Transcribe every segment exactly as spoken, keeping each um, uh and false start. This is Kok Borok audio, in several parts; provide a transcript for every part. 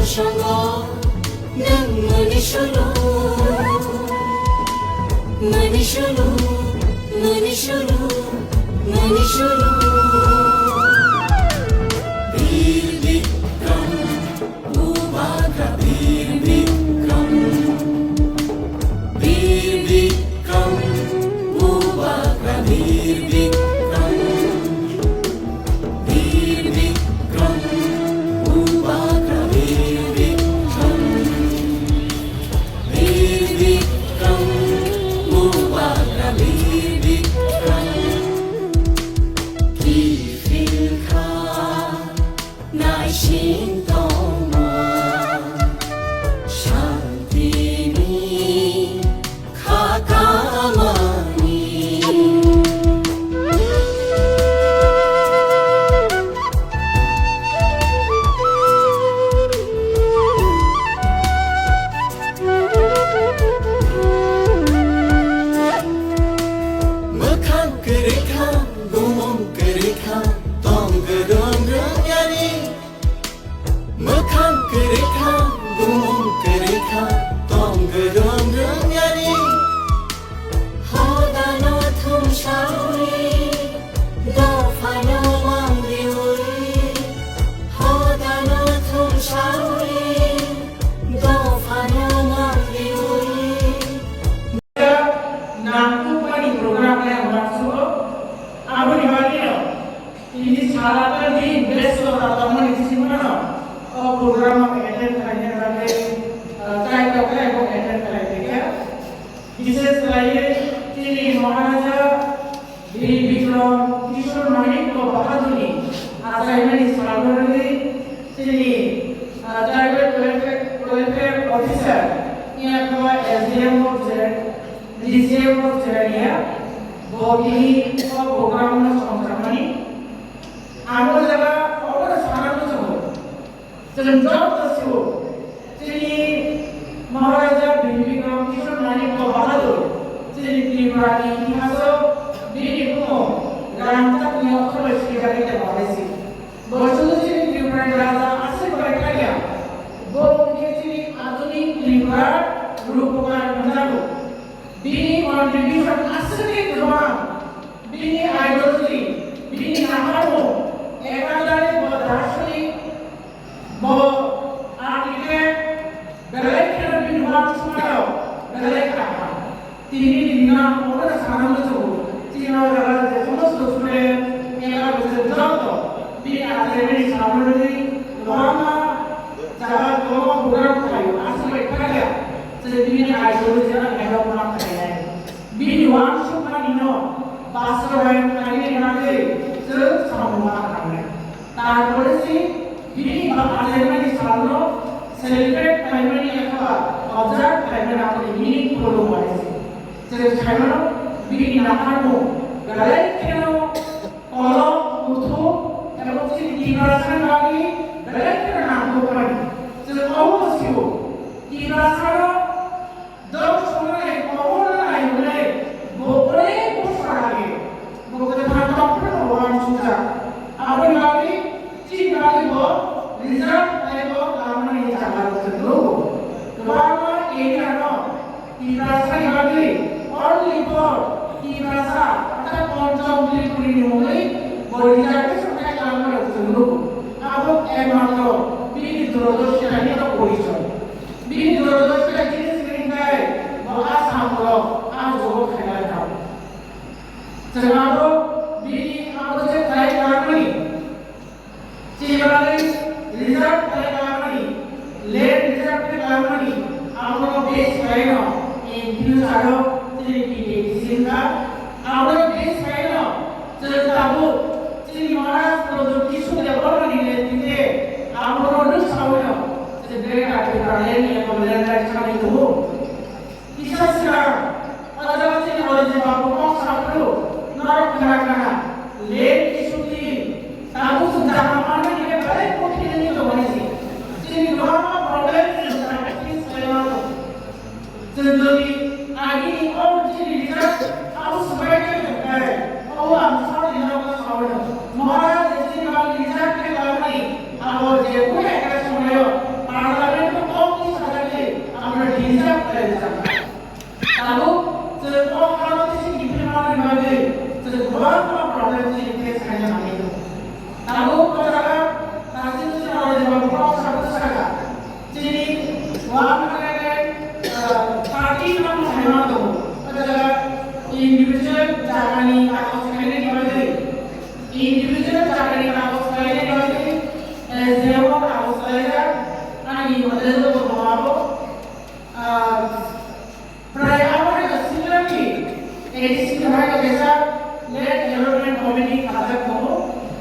Songo, nwng mani sulu, mani sulu, mani sulu, mani sulu. Bir Bikram, Bubagra Bir Bikram, Bir Bikram, Bubagra Bir Bikram. Bir Bikram, Bubagra Bir Bikram. Bir Bikram, Bubagra Bir Bikram. Kiphil kha naising tongma, santini kha kamani. Mwkhang kwrwi kha, gumung kwrwi kha, tong gwdwng rwngyani. Mwkhang kwrwi kha, gumung kwrwi kha, tong gwdwng rwngyani. Hodano thumsawi, dophano mangriwi. Hodano thumsawi, dophano mangriwi. Nangkukmani program khe ang uansukgo. Aboni bagwino tini sara ta din besto ta tongmani bisingtwi no o program o attend khlaina bagwi, ah, chai tokha ebo attend khlai tongkha. Bishesh khlaiwi chini Maharaja Bir Bikram Kishore Manik Bahadurni achaimani salrogwi chini, ah, Tribal Welfare, Welfare Officer, yakha S D M of Jere-, D C M of Jerania, bo tini o program no songjakmani. Ang o jaga obono sana muchungo. Chwng joto sio, chini Maharaja Bir Bikram Kishore Manik Bahadur, chini Tripura ni itihaso bini bumung rangchak ni okhoroi swijagwi tongma bai si. Bo sudu chini Tripura ni raja aswk bai thangya, bo wngkhe chini adhunik Tripura Rupakar hwnjago. Bini contribution aswk khe kwbang, bini ideology, bini naharmung, ekadale bo darshnik, bo architect, belai kheno bini uansukmarok belai kaham. Tini nini nang obono sana muchungo, chini o jaga je somosto student, mela bwswk joto bini achaimani salrogwi kwbangma jaga kwbangma program khlaio, aswk bai thangya, chwng bini ideology no help ma khlainai. Bini uansukmani no bastobayon khlainani bagwi chwng samung ma khlainai. Tarpore se bini ba achaimani salno celebrate khlaimani eba observe khlaimani aboni meaningful wngmani se. Chwng sai mano bini naharmung belai kheno kolok, kuthuk, eba chini Tiprasani bagwi belai kheno nangkukmani. Chwng obo sio, Tiprasano Dol songnai, obono naiwi, bo onek bosor age, bo kwthang tongphano bo uansukjak. Aboni bagwi, chini bagwi bo reserve khlai bo lamani jaga rok se nugo. Kwbangma area no Tiprasani bagwi only for Tiprasa, orthat Ponchom Tripuri ni mungwi bo reservation khlai lamani rok se nugo. Abo ekmatro bini durodoshtani to porichoy. Bini durodoshtha jini sini kai bo Assam rok a jogo khaina rok. Chwng abo bini abo je khlai klamani, chini bagwi reserve khlai klamani, land reserve khlai klamani, abono base khlaino in future o chini T T A D C wngkha. Abono base khlaino chwng tabuk chini Maharaj Pradyot Kishore Debbarmani netrite abono rwk sawino chwng Greater Tipraland ni abo land rights thani tongo. Kisa swkang, o jaga chini Arjun Babu kok saphuru, norok khna khna, land issue twi, tabuk chwng jaga manna hwnkhe belai kothin wngwi tongmani se. Chini kwbangma problem chwng face khlai mano. Chwng jodi agini o chini result abo swbai khe hwnkhe, o ang saui norokno saui no. Maharaj chini bagwi result khe lamani, abo je kunu ekta somoio parala Party no khaima tongo. O jaga individual jagani kagoj khainani bagwi, individual jagani kagoj khainani bagwi, eh, jebo kagoj khaijak, ani model bo tongo abo. Ah, prai abo hai similarly, A D C ni hai kaisa Land Development Committee khajak tongo.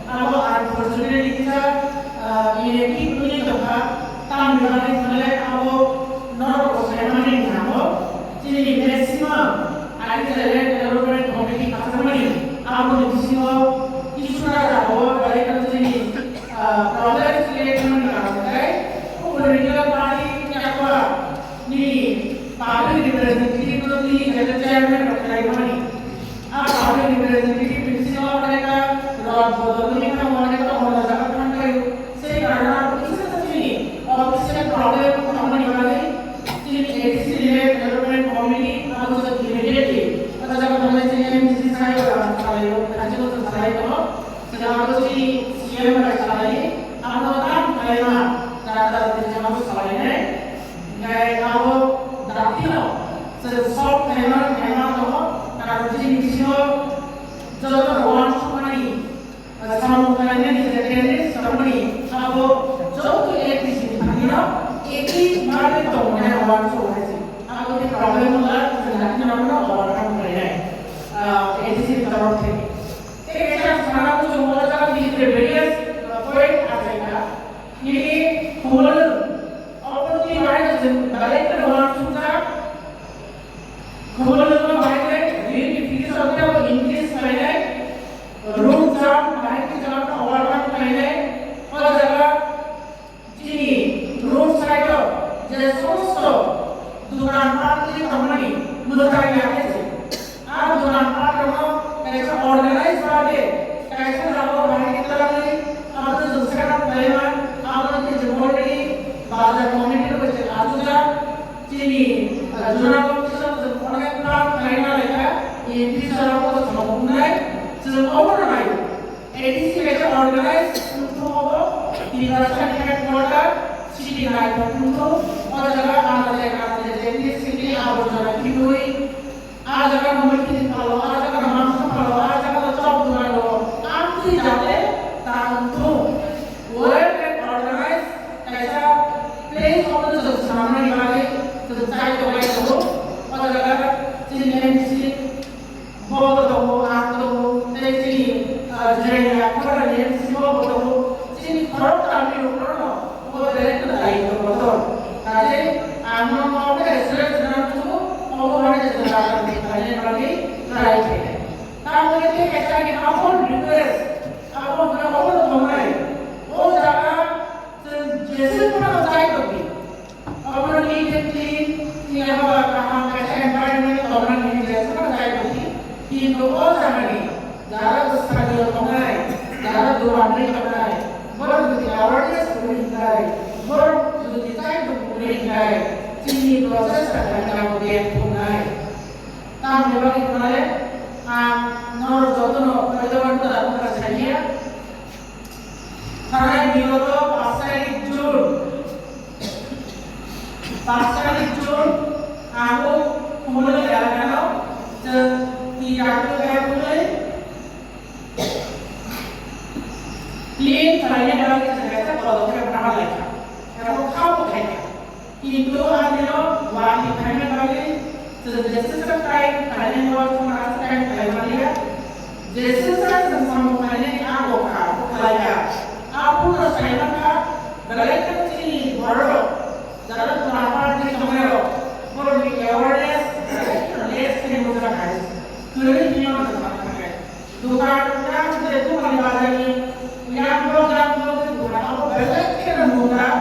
Abo unfortunately kisa, ah, inactive wngwi tongkha. Tamni bagwi hwnle abo norok bo saimani nango. Chini maximum ani Land Development Committee khajagmani aboni bisingo kisa jagao belai kheno chini, ah, problems create wngmani karon khe political party yakwa nini public representative no tini je chairman rok khlaimani. A public representative ni bisingo onek ta rok bodol wngwi thango, onek ta ono jaga thangkhaio. Sei karone abo kisa kisa chini official problem wngmani bagwi chini A D C Land Development Committee abo chwng immediately o jaga thangwi chini M D C sai o salai o, khachi o chwng salai tongo. Chwng abo chini C M bai salai, abo tam khlaima, jara jara tini abo salainai. Hingke abo dakti no chwng solve khaima, khaima tongo, karon chini bisingo joto no uansukmani, ah, samung khlainani je tendency tongmani, abo joto A D C ni thani no eki mane tongmani uansuk hai se. Abo ni problem wngkha chwng dakti no overcome khlainai, ah, A D C ni torof thani. Tei kaisa sana kuchung o jaga ni various, ah, point achaikha. Nini khumulwng, obo twi bahai no chwng belai kheno uansukjak. Khumulwng no bahai khe reunification tei increase khlainai. Road jam bahai khe jaga no overcome khlainai. O jaga chini road side o je somosto dokan pat twi tongmani mwtai ya khe se. A dokan pat rokno kaisa organize bhabe kaisa jagao bahai khe twlangwi abono chwng set up khlaima, abono khe chwng already bazar committee rok bai chwng achukjak. Chini, ah, jora o kisa chwng onek plan khlaina laikha, M P sir rok bo chwng wngnai, chwng obono naio. A D C kaisa organize wngthogo, Tiprasa ni headquarter, city naithok wngthogo, o jaga ang je, ang je, je, city aborjona khibwi, a jaga no muikhini phalo, a jaga no mangsa phalo, a jaga no chok dugan rwo, amtwi jate ta wngthogo. Well and organized kaisa place obono chwng swnamnani bagwi chwng chai tongnai tongo, o jaga chini M D C Bo bo tongo, ang tongo, tei chini, ah, Jirania khorang ni M C bo bo tongo. Chini khorok tamni rok no bo belai kheno daityo kotor. Kaje ang no mo khe assurance rwna muchungo, obo hai je jora rok ni khlaina bagwi try khe. Tamo khe tei kaisa ni humble request, abo hwnna obo no tongnai. O jaga chwng jeswk phano chai tongdi. Obono neat and clean, tini abo kaham kaisa environment tongna hinwi jeswk phano chai tongdi. Kintu o jagani jara bwskango tongnai, jara dogan ri tongnai, borok jodi awareness kwrwi hinkhai, borok jodi chai tongmung kwrwi hinkhai, chini prochesta khlaina abo biyang thumnai. Tamoni bagwi hwnkhai ang norok jotono kaitor wngkha, wngkha saiya. Thanai biyoto pash tarik June. Pash tarik June, ang o Kumulwng elakano chwng twi rakwi kaya bwlwi clean khlaina bagwi chwng kaisa podokhep rwna laikha. Abo kha bo khaikha. Kintu ani no wani khaina bagwi chwng jeswk time khlainani uansukma aswk time khlai maliya. Jeswk chwng samung khlainani abo kha, bo khlaikha. Abono sai mankha, belai kheno chini bororok, jara dogan party tongnai rok, borokni awareness belai kheno less khe nukjak hai. Kwrwi hwnwi mano jwk mankha khe. Dogan yang je dogan bazarni yang blok yang blok je dogan abo belai kheno nukjak.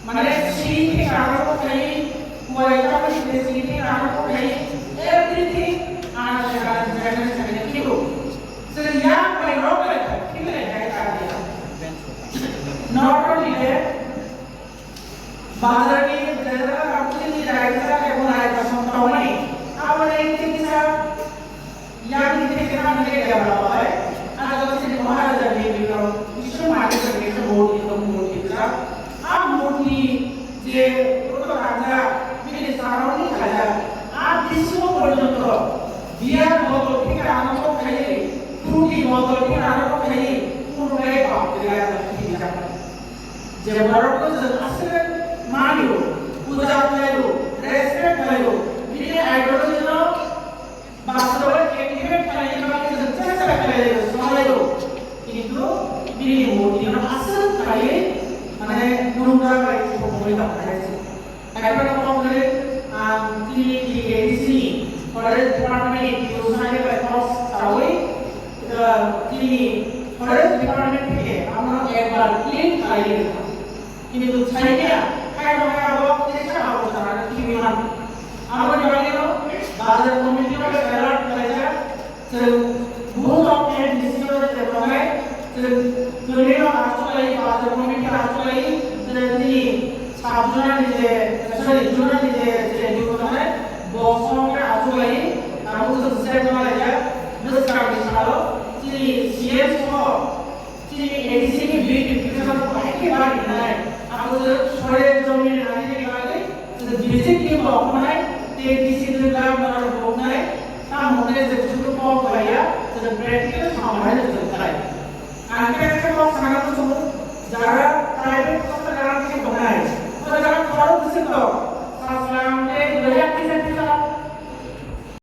Mane, sini khe karon khai, kuai tabuk sini khe karon khai, everything, ah, jaga jaga jaga kibo. Sini yang bai rok bai khai, kibo lai khai khai. Not only that, bazar ni jaga karon ni jaga jaga ke bo lai ka som tau mani. Abo lai kisa Yang ni theke thang theke ya ba bai. A jaga sini Maharaja ni bikram. Bisu mani se ke murti to murti kra. A murti je Nana ko khai kunu kai bau kiri ya ta kiri ja. Je borok ko je asle mani ho, puja khlai ho, respect khlai ho, bini ideology no bastobe activate khlai ni bagwi je chesta khlai ho, khlai ho. Kintu bini murti no asle khai mane nungda bai ko mori ta khai. Haibano kok hwnwi ang chini D A D C ni forest department ni P O sani bai kok sawi, ah, chini forest department theke abono ekbar clean khlaiwi rwkha. Kintu saimya, hai rok hai abo tei sa abo sana khibi man. Aboni bagwi no bazar committee bai alert khlaijak. Chwng buthok M D C o je tongnai, chwng kwrwino achuk lai, bazar committee achuk lai, chwng chini sub zonal ni je, sorry, zonal ni je, je tongnai, bo songkhe achuk lai, abo chwng step ma laijak, bwskangni salo, chini C M soho, chini A D C ni beautification bahai khe bari nai, abo chwng sore jomni nani ni bagwi, chwng visit ni bo khonai, tei D C ni gam nang bo nai, tamo khe chwng chwng kok laiya, chwng practical khamani chwng khlai. Ang khe khe kok sana chwng jara